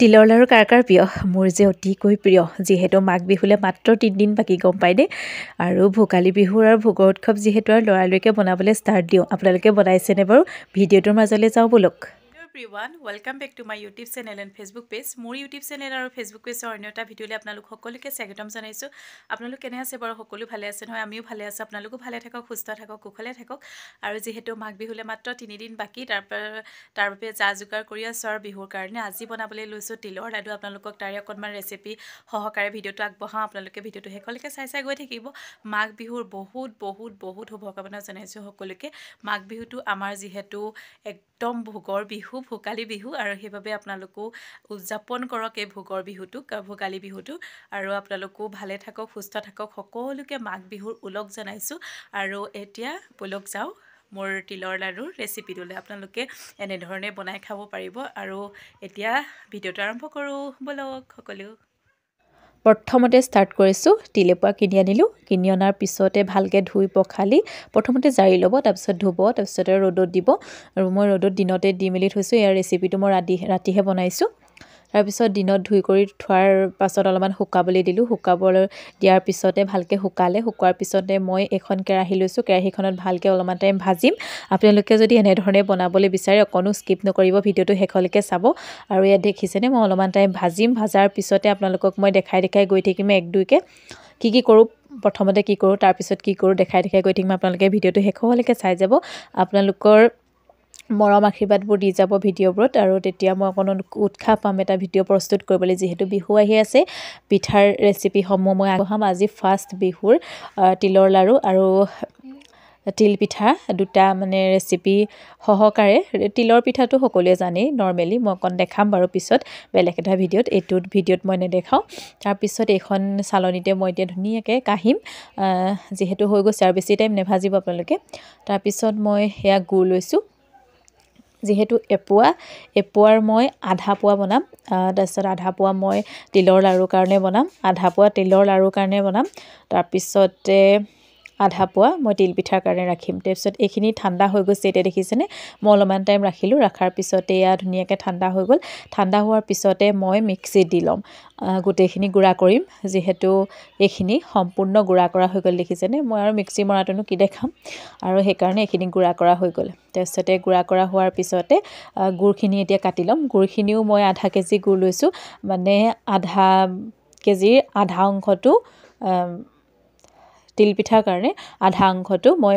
তিলৰ লাড়ু কাৰ কাৰ প্ৰিয়? মোৰ যে অতিকৈ প্ৰিয়, যিহেতু মাঘ বিহুলৈ মাত্ৰ 3 দিন বাকী, গম পায়নে? আৰু ভোগালী বিহুৰ আৰু ভোগৰ উৎসৱ যিহেতু আৰু লৰালৰিকৈ বনাবলৈ ষ্টাৰ্ট দিওঁ। আপোনালোকে বনাইছেনে বাৰু? ভিডিঅ'টোৰ মাজলৈ যাওঁ ব'লক। Everyone, welcome back to my YouTube channel and Facebook page. মোৰ ইউটিউব চেনেল আৰু ফেচবুক পেজৰ অন্য এটা ভিডিঅ'লৈ আপোনালোক সকলোকে স্বাগতম জনাইছোঁ। আপোনালোক কেনে আছে বাৰু? সকলো ভালে আছে নহয়? আমিও ভালে আছোঁ। আপোনালোকো ভালে থাকক, সুস্থ থাকক, কুশলে থাকক। আৰু যিহেতু মাঘ বিহুলৈ মাত্ৰ 3 দিন বাকী, তাৰ বাবে যা যোগাৰ কৰি আছোঁ আৰু বিহুৰ কাৰণে আজি বনাবলৈ লৈছোঁ তিলৰ লাডু। আপোনালোকক তাৰে অকণমান ৰেচিপি সহকাৰে ভিডিঅ'টো আগবঢ়াওঁ। আপোনালোকে ভিডিঅ'টো শেষলৈকে চাই চাই গৈ থাকিব। মাঘ বিহুৰ বহুত বহুত বহুত শুভকামনা জনাইছোঁ সকলোকে। মাঘ বিহুটো আমাৰ যিহেতু একদম ভোগৰ বিহু, ভোগালী বিহু, আৰু সেইবাবে আপোনালোকো উদযাপন কৰক এই ভোগৰ বিহুটোক, ভোগালী বিহুটো। আৰু আপোনালোকো ভালে থাকক, সুস্থ থাকক। সকলোকে মাঘ বিহুৰ ওলগ জনাইছোঁ। আৰু এতিয়া ব'লক যাওঁ মোৰ তিলৰ লাড়ুৰ ৰেচিপিটোলৈ। আপোনালোকে এনেধৰণে বনাই খাব পাৰিব। আৰু এতিয়া ভিডিঅ'টো আৰম্ভ কৰোঁ ব'লক সকলো। প্ৰথমতে ষ্টাৰ্ট কৰিছোঁ, তিল এপোৱা কিনি আনিলোঁ। কিনি অনাৰ পিছতে ভালকৈ ধুই পখালি প্ৰথমতে জাৰি ল'ব, তাৰপিছত ধুব, তাৰপিছতে ৰ'দত দিব। আৰু মই ৰ'দত দিনতে দি মেলি থৈছোঁ। ইয়াৰ ৰেচিপিটো মই ৰাতিহে বনাইছোঁ। তাৰপিছত দিনত ধুই কৰি থোৱাৰ পাছত অলপমান শুকাবলৈ দিলোঁ। শুকাবলৈ দিয়াৰ পিছতে ভালকৈ শুকালে। শুকোৱাৰ পিছতে মই এখন কেৰাহী লৈছোঁ। কেৰাহীখনত ভালকৈ অলপমান টাইম ভাজিম। আপোনালোকে যদি এনেধৰণে বনাবলৈ বিচাৰে অকণো স্কিপ নকৰিব, ভিডিঅ'টো শেষলৈকে চাব। আৰু ইয়াত দেখিছেনে, মই অলপমান টাইম ভাজিম। ভাজাৰ পিছতে আপোনালোকক মই দেখাই দেখাই গৈ থাকিম এক দুইকৈ কি কি কৰোঁ, প্ৰথমতে কি কৰোঁ, তাৰপিছত কি কৰোঁ, দেখাই দেখাই গৈ থাকিম। আপোনালোকে ভিডিঅ'টো শেষলৈকে চাই যাব। আপোনালোকৰ মৰম আশীৰ্বাদবোৰ দি যাব ভিডিঅ'বোৰত, আৰু তেতিয়া মই অকণ উৎসাহ পাম এটা ভিডিঅ' প্ৰস্তুত কৰিবলৈ। যিহেতু বিহু আহি আছে, পিঠাৰ ৰেচিপিসমূহ মই আগবঢ়াম। আজি ফাৰ্ষ্ট বিহুৰ তিলৰ লাড়ু আৰু তিল পিঠা দুটা মানে ৰেচিপি সহকাৰে। তিলৰ পিঠাটো সকলোৱে জানেই নৰ্মেলি, মই অকণ দেখাম বাৰু পিছত বেলেগ এটা ভিডিঅ'ত, এইটো ভিডিঅ'ত মই নেদেখাওঁ। তাৰপিছত এইখন চালনীতে মই এতিয়া ধুনীয়াকৈ কাঢ়িম, যিহেতু হৈ গৈছে আৰু বেছি টাইম নেভাজিব আপোনালোকে। তাৰপিছত মই সেয়া গুৰ লৈছোঁ, যিহেতু এপোৱাৰ মই আধা পোৱা বনাম। তাৰপিছত আধা পোৱা মই তিলৰ লাড়ুৰ কাৰণে বনাম, আধা পোৱা তিলৰ লাড়ুৰ কাৰণে বনাম, তাৰপিছতে আধা পোৱা মই তিল পিঠাৰ কাৰণে ৰাখিম। তাৰপিছত এইখিনি ঠাণ্ডা হৈ গৈছে এতিয়া, দেখিছেনে? মই অলপমান টাইম ৰাখিলোঁ। ৰখাৰ পিছতে এয়া ধুনীয়াকৈ ঠাণ্ডা হৈ গ'ল। ঠাণ্ডা হোৱাৰ পিছতে মই মিক্সিত দি ল'ম, গোটেইখিনি গুড়া কৰিম। যিহেতু এইখিনি সম্পূৰ্ণ গুড়া কৰা হৈ গ'ল, দেখিছেনে? মই আৰু মিক্সি মৰাটোনো কি দেখাম, আৰু সেইকাৰণে এইখিনি গুড়া কৰা হৈ গ'ল। তাৰপিছতে গুড়া কৰা হোৱাৰ পিছতে গুড়খিনি এতিয়া কাটি ল'ম। গুড়খিনিও মই আধা কেজি গুড় লৈছোঁ, মানে আধা কেজিৰ আধা অংশটো তিলপিঠাৰ কাৰণে, আধা অংশটো মই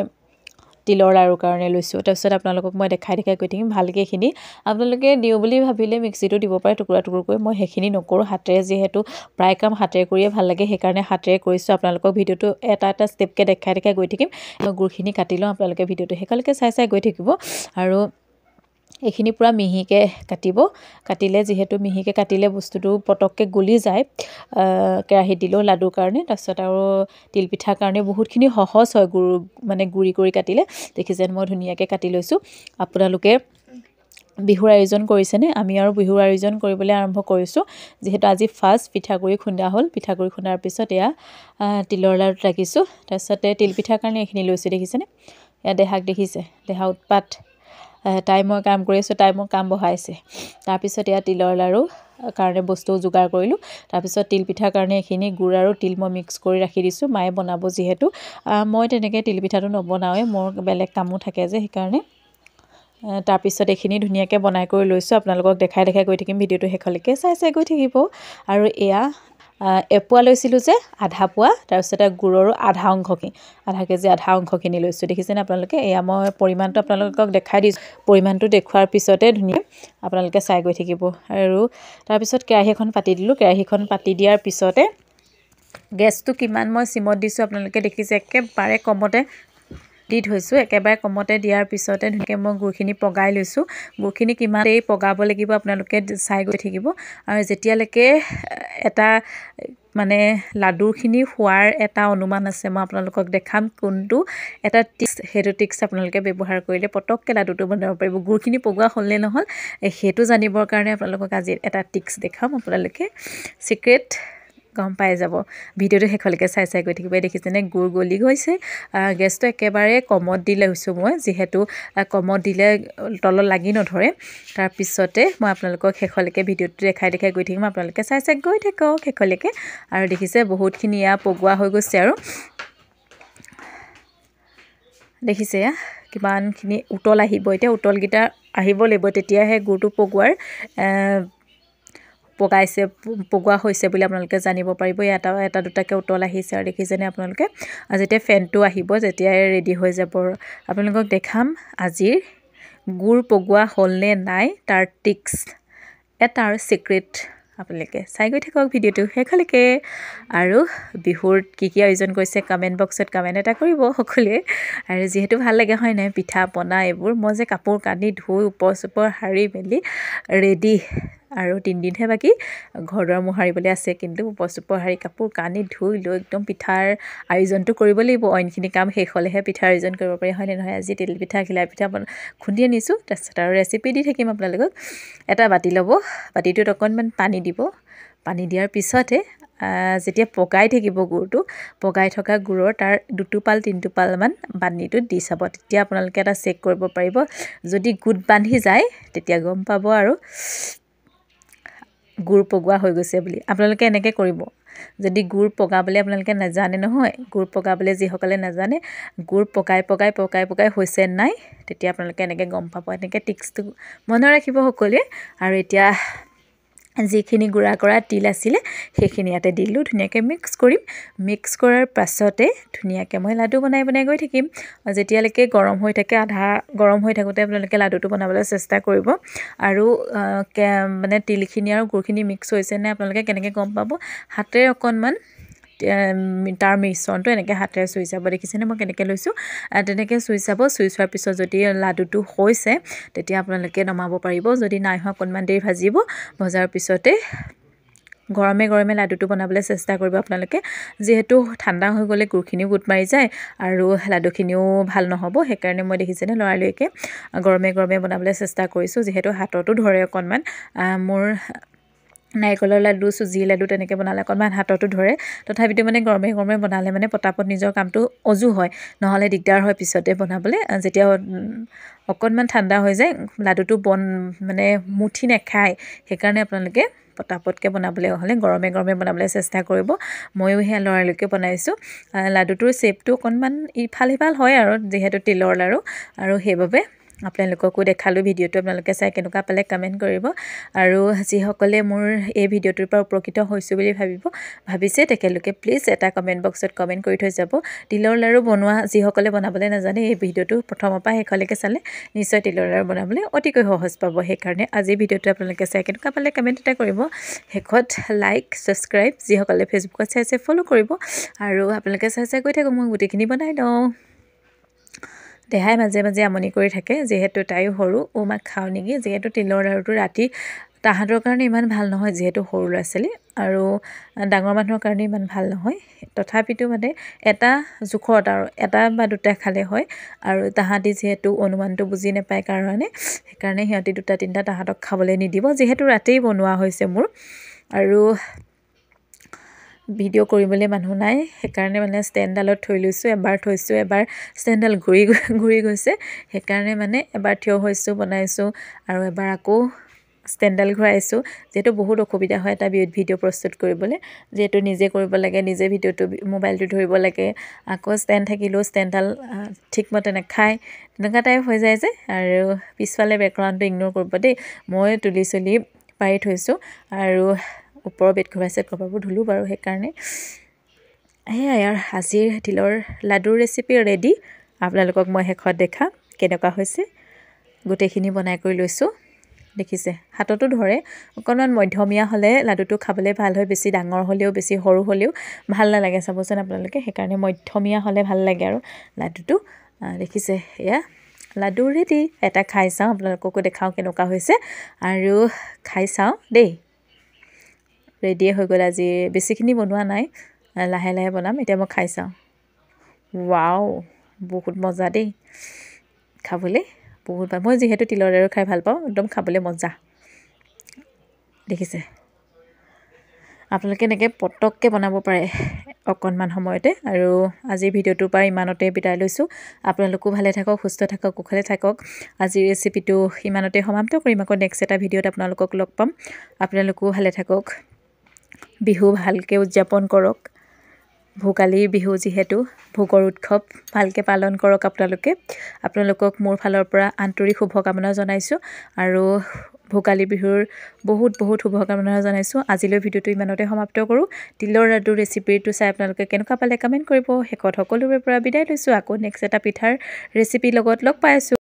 তিলৰ লাড়ুৰ কাৰণে লৈছোঁ। তাৰপিছত আপোনালোকক মই দেখাই দেখাই গৈ থাকিম ভালকৈ। এইখিনি আপোনালোকে দিওঁ বুলি ভাবিলে মিক্সিটো দিব পাৰে টুকুৰা টুকুৰকৈ, মই সেইখিনি নকৰোঁ। হাতেৰে যিহেতু প্ৰায় কাম হাতেৰে কৰিয়ে ভাল লাগে, সেইকাৰণে হাতেৰে কৰিছোঁ। আপোনালোকক ভিডিঅ'টো এটা এটা ষ্টেপকৈ দেখাই দেখাই গৈ থাকিম। মই গুড়খিনি কাটি লওঁ, আপোনালোকে ভিডিঅ'টো শেষলৈকে চাই চাই গৈ থাকিব। আৰু এইখিনি পূৰা মিহিকৈ কাটিব। কাটিলে যিহেতু মিহিকৈ কাটিলে বস্তুটো পটককৈ গলি যায় কেৰাহীত দিলেও লাডুৰ কাৰণে। তাৰপিছত আৰু তিলপিঠাৰ কাৰণে বহুতখিনি সহজ হয় গুড় মানে গুড়ি কৰি কাটিলে। দেখিছেনে, মই ধুনীয়াকৈ কাটি লৈছোঁ। আপোনালোকে বিহুৰ আয়োজন কৰিছেনে? আমি আৰু বিহুৰ আয়োজন কৰিবলৈ আৰম্ভ কৰিছোঁ। যিহেতু আজি ফাৰ্ষ্ট পিঠাগুড়ি খুন্দা হ'ল। পিঠাগুড়ি খুন্দাৰ পিছত এয়া তিলৰ লাড়ুত ৰাখিছোঁ। তাৰপিছতে তিলপিঠাৰ কাৰণে এইখিনি লৈছোঁ, দেখিছেনে? এয়া দেহাক দেখিছে, দেহা উৎপাত। তাই মই কাম কৰি আছোঁ, তাই মোৰ কাম বঢ়াইছে। তাৰপিছত এয়া তিলৰ লাড়ু কাৰণে বস্তু যোগাৰ কৰিলোঁ। তাৰপিছত তিলপিঠাৰ কাৰণে এইখিনি গুড় আৰু তিল মই মিক্স কৰি ৰাখি দিছোঁ। মায়ে বনাব যিহেতু, মই তেনেকৈ তিলপিঠাটো নবনাওঁৱেই, মোৰ বেলেগ কামো থাকে যে সেইকাৰণে। তাৰপিছত এইখিনি ধুনীয়াকৈ বনাই কৰি লৈছোঁ। আপোনালোকক দেখাই দেখাই গৈ থাকিম, ভিডিঅ'টো শেষলৈকে চাই চাই গৈ থাকিব। আৰু এয়া এপোৱা লৈছিলোঁ যে আধা পোৱা, তাৰপিছতে গুড়ৰো আধা অংশখিনি, আধা কেজি আধা অংশখিনি লৈছোঁ, দেখিছেনে আপোনালোকে? এয়া মই পৰিমাণটো আপোনালোকক দেখাই দিছোঁ। পৰিমাণটো দেখুৱাৰ পিছতে ধুনীয়া আপোনালোকে চাই গৈ থাকিব। আৰু তাৰপিছত কেৰাহী এখন পাতি দিলোঁ। কেৰাহীখন পাতি দিয়াৰ পিছতে গেছটো কিমান মই চিমত দিছোঁ আপোনালোকে দেখিছে, একেবাৰে কমতে দি থৈছোঁ। একেবাৰে কমতে দিয়াৰ পিছতে ধুনীয়াকৈ মই গুড়খিনি পগাই লৈছোঁ। গুড়খিনি কিমান দেৰি পগাব লাগিব আপোনালোকে চাই গৈ থাকিব। আৰু যেতিয়ালৈকে এটা মানে লাডুখিনি হোৱাৰ এটা অনুমান আছে, মই আপোনালোকক দেখাম কোনটো এটা টিক্স, সেইটো টিক্স আপোনালোকে ব্যৱহাৰ কৰিলে পটককৈ লাডুটো বনাব পাৰিব। গুড়খিনি পগোৱা হ'লনে নহ'ল সেইটো জানিবৰ কাৰণে আপোনালোকক আজি এটা টিক্স দেখাম। আপোনালোকে চিক্ৰেট গম পাই যাব। ভিডিঅ'টো শেষলৈকে চাই চাই গৈ থাকিব। দেখিছেনে গুড় গলি গৈছে। গেছটো একেবাৰে কমত দি লৈছোঁ মই, যিহেতু কমত দিলে তলত লাগি নধৰে। তাৰপিছতে মই আপোনালোকক শেষলৈকে ভিডিঅ'টো দেখাই দেখাই গৈ থাকিম, আপোনালোকে চাই চাই গৈ থাকক শেষলৈকে। আৰু দেখিছে বহুতখিনি এয়া পগোৱা হৈ গৈছে। আৰু দেখিছে এয়া কিমানখিনি উতল আহিব। এতিয়া উতলকেইটা আহিব লাগিব, তেতিয়াহে গুড়টো পগোৱাৰ পগাইছে পগোৱা হৈছে বুলি আপোনালোকে জানিব পাৰিব। এটা এটা দুটাকৈ উতল আহিছে আৰু দেখিছেনে আপোনালোকে। যেতিয়া ফেনটো আহিব তেতিয়াই ৰেডি হৈ যাব। আপোনালোকক দেখাম আজিৰ গুড় পগোৱা হ'লনে নাই তাৰ টিক্স এটাৰ ছিক্ৰেট। আপোনালোকে চাই গৈ থাকক ভিডিঅ'টো শেষলৈকে। আৰু বিহুৰ কি কি আয়োজন কৰিছে কমেণ্ট বক্সত কমেণ্ট এটা কৰিব সকলোৱে। আৰু যিহেতু ভাল লাগে হয় নাই পিঠা পনা এইবোৰ, মই যে কাপোৰ কানি ধুই ওপৰ চোপৰ সাৰি মেলি ৰেডি। আৰু তিনিদিনহে বাকী, ঘৰ দুৱাৰ মোহাৰিবলৈ আছে, কিন্তু ওপৰ চোপৰ সাৰি কাপোৰ কানি ধুই লৈ একদম পিঠাৰ আয়োজনটো কৰিব লাগিব। অইনখিনি কাম শেষ হ'লেহে পিঠাৰ আয়োজন কৰিব পাৰি, হয়নে নহয়? আজি তিল পিঠা ঘিলা পিঠা খুন্দি আনিছোঁ, তাৰপিছত আৰু ৰেচিপি দি থাকিম আপোনালোকক। এটা বাতি ল'ব, বাতিটোত অকণমান পানী দিব। পানী দিয়াৰ পিছতে যেতিয়া পগাই থাকিব গুড়টো, পগাই থকা গুড়ৰ তাৰ দুটোপাল তিনিটোপালমান বাতিটোত দি চাব। তেতিয়া আপোনালোকে এটা চেক কৰিব পাৰিব, যদি গোট বান্ধি যায় তেতিয়া গম পাব আৰু গুড় পগোৱা হৈ গৈছে বুলি। আপোনালোকে এনেকৈ কৰিব। যদি গুড় পগাবলৈ আপোনালোকে নাজানে নহয়, গুড় পগাবলৈ যিসকলে নাজানে, গুড় পগাই পগাই পগাই পগাই হৈছে নাই তেতিয়া আপোনালোকে এনেকৈ গম পাব। এনেকৈ টিক্সটো মনত ৰাখিব সকলোৱে। আৰু এতিয়া যিখিনি গুড়া কৰা তিল আছিলে সেইখিনি ইয়াতে দিলোঁ, ধুনীয়াকৈ মিক্স কৰিম। মিক্স কৰাৰ পাছতে ধুনীয়াকৈ মই লাডু বনাই বনাই গৈ থাকিম। যেতিয়ালৈকে গৰম হৈ থাকে, আধা গৰম হৈ থাকোঁতে আপোনালোকে লাডুটো বনাবলৈ চেষ্টা কৰিব। আৰু মানে তিলখিনি আৰু গুড়খিনি মিক্স হৈছে নে আপোনালোকে কেনেকৈ গম পাব, হাতেৰে অকণমান তাৰ মিশ্ৰণটো এনেকৈ হাতেৰে চুই চাব। দেখিছেনে মই কেনেকৈ লৈছোঁ, তেনেকৈ চুই চাব। চুই চোৱাৰ পিছত যদি লাডুটো হৈছে তেতিয়া আপোনালোকে নমাব পাৰিব। যদি নাই হোৱা অকণমান দেৰি ভাজিব। ভজাৰ পিছতে গৰমে গৰমে লাডুটো বনাবলৈ চেষ্টা কৰিব আপোনালোকে, যিহেতু ঠাণ্ডা হৈ গ'লে গুড়খিনিও গোট মাৰি যায় আৰু লাডুখিনিও ভাল নহ'ব। সেইকাৰণে মই দেখিছেনে লৰালৰিকৈ গৰমে গৰমে বনাবলৈ চেষ্টা কৰিছোঁ, যিহেতু হাততো ধৰে অকণমান। মোৰ নাৰিকলৰ লাডু চুজি লাডু তেনেকৈ বনালে অকণমান হাততো ধৰে, তথাপিতো মানে গৰমে গৰমে বনালে মানে পটাপট নিজৰ কামটো অজু হয়, নহ'লে দিগদাৰ হয় পিছতে বনাবলৈ। যেতিয়া অকণমান ঠাণ্ডা হৈ যায় লাডুটো মানে মুঠি নেখায়, সেইকাৰণে আপোনালোকে পটাপটকৈ বনাবলৈ হ'লে গৰমে গৰমে বনাবলৈ চেষ্টা কৰিব। ময়ো সেয়া লৰালৰিকৈ বনাইছোঁ। লাডুটোৰ শ্বেপটো অকণমান ইফাল সিফাল হয় আৰু, যিহেতু তিলৰ লাড়ু, আৰু সেইবাবে আপোনালোককো দেখালোঁ। ভিডিঅ'টো আপোনালোকে চাই কেনেকুৱা পালে কমেণ্ট কৰিব। আৰু যিসকলে মোৰ এই ভিডিঅ'টোৰ পৰা উপকৃত হৈছোঁ বুলি ভাবিছে তেখেতলোকে প্লিজ এটা কমেণ্ট বক্সত কমেণ্ট কৰি থৈ যাব। তিলৰ লাড়ু বনোৱা যিসকলে বনাবলৈ নাজানে এই ভিডিঅ'টো প্ৰথমৰ পৰা শেষলৈকে চালে নিশ্চয় তিলৰ লাড়ু বনাবলৈ অতিকৈ সহজ পাব। সেইকাৰণে আজিৰ ভিডিঅ'টো আপোনালোকে চাই কেনেকুৱা পালে কমেণ্ট এটা কৰিব। শেষত লাইক ছাবস্ক্ৰাইব, যিসকলে ফেচবুকত চাইছে ফ'ল' কৰিব। আৰু আপোনালোকে চাই চাই গৈ থাকক, মই গোটেইখিনি বনাই লওঁ। দেহাই মাজে মাজে আমনি কৰি থাকে, যিহেতু তাইও সৰু, অ' মাক খাওঁ নেকি। যিহেতু তিলৰ লাড়ুটো ৰাতি তাহাঁতৰ কাৰণে ইমান ভাল নহয়, যিহেতু সৰু ল'ৰা ছোৱালী, আৰু ডাঙৰ মানুহৰ কাৰণে ইমান ভাল নহয়। তথাপিতো মানে এটা জোখত আৰু এটা বা দুটা খালে হয়। আৰু তাহাঁতি যিহেতু অনুমানটো বুজি নাপায় কাৰণে, সেইকাৰণে সিহঁতি দুটা তিনিটা তাহাঁতক খাবলৈ নিদিব, যিহেতু ৰাতিয়েই বনোৱা হৈছে মোৰ। আৰু ভিডিঅ' কৰিবলৈ মানুহ নাই, সেইকাৰণে মানে ষ্টেণ্ডডালত থৈ লৈছোঁ। এবাৰ থৈছোঁ, এবাৰ ষ্টেণ্ডডাল ঘূৰি ঘূৰি গৈছে, সেইকাৰণে মানে এবাৰ থিয় হৈছোঁ বনাইছোঁ, আৰু এবাৰ আকৌ ষ্টেণ্ডডাল ঘূৰাইছোঁ। যিহেতু বহুত অসুবিধা হয় এটা ভিডিঅ' প্ৰস্তুত কৰিবলৈ, যিহেতু নিজে কৰিব লাগে, নিজে ভিডিঅ'টো মোবাইলটো ধৰিব লাগে, আকৌ ষ্টেণ্ড থাকিলেও ষ্টেণ্ডডাল ঠিকমতে নাখায়, তেনেকুৱা টাইপ হৈ যায় যে। আৰু পিছফালে বেকগ্ৰাউণ্ডটো ইগন'ৰ কৰিব দেই, মই তুলি চুলি পাৰি থৈছোঁ। আৰু ওপৰৰ বেড কভাৰ চেড কভাৰবোৰ ধুলোঁ বাৰু, সেইকাৰণে সেয়াই। আৰু আজিৰ তিলৰ লাডুৰ ৰেচিপি ৰেডি। আপোনালোকক মই শেষত দেখাম কেনেকুৱা হৈছে। গোটেইখিনি বনাই কৰি লৈছোঁ, দেখিছে হাততো ধৰে। অকণমান মধ্যমীয়া হ'লে লাডুটো খাবলৈ ভাল হয়, বেছি ডাঙৰ হ'লেও বেছি সৰু হ'লেও ভাল নালাগে চাবচোন আপোনালোকে। সেইকাৰণে মধ্যমীয়া হ'লে ভাল লাগে আৰু লাডুটো। দেখিছে এয়া লাডু ৰেডি। এটা খাই চাওঁ, আপোনালোককো দেখাওঁ কেনেকুৱা হৈছে, আৰু খাই চাওঁ দেই। ৰেডিয়ে হৈ গ'ল। আজি বেছিখিনি বনোৱা নাই, লাহে লাহে বনাম। এতিয়া মই খাই চাওঁ। ৱাও, বহুত মজা দেই খাবলৈ, বহুত ভাল। মই যিহেতু তিলৰ লাড়ু খাই ভাল পাওঁ, একদম খাবলৈ মজা। দেখিছে আপোনালোকে এনেকৈ পটককৈ বনাব পাৰে অকণমান সময়তে। আৰু আজিৰ ভিডিঅ'টোৰ পৰা ইমানতে বিদায় লৈছোঁ। আপোনালোকো ভালে থাকক, সুস্থ থাকক, কুশলে থাকক। আজিৰ ৰেচিপিটো ইমানতে সমাপ্ত কৰিম। আকৌ নেক্সট এটা ভিডিঅ'ত আপোনালোকক লগ পাম। আপোনালোকো ভালে থাকক, বিহু ভালকৈ উদযাপন কৰক। ভোগালীৰ বিহু যিহেতু ভোগৰ উৎসৱ, ভালকৈ পালন কৰক আপোনালোকে। আপোনালোকক মোৰ ফালৰ পৰা আন্তৰিক শুভকামনা জনাইছোঁ আৰু ভোগালী বিহুৰ বহুত বহুত শুভকামনা জনাইছোঁ। আজিলৈ ভিডিঅ'টো ইমানতে সমাপ্ত কৰোঁ। তিলৰ লাডু ৰেচিপিটো চাই আপোনালোকে কেনেকুৱা পালে কমেণ্ট কৰিব। শেষত সকলোৰে পৰা বিদায় লৈছোঁ। আকৌ নেক্সট এটা পিঠাৰ ৰেচিপিৰ লগত লগ পাই আছোঁ।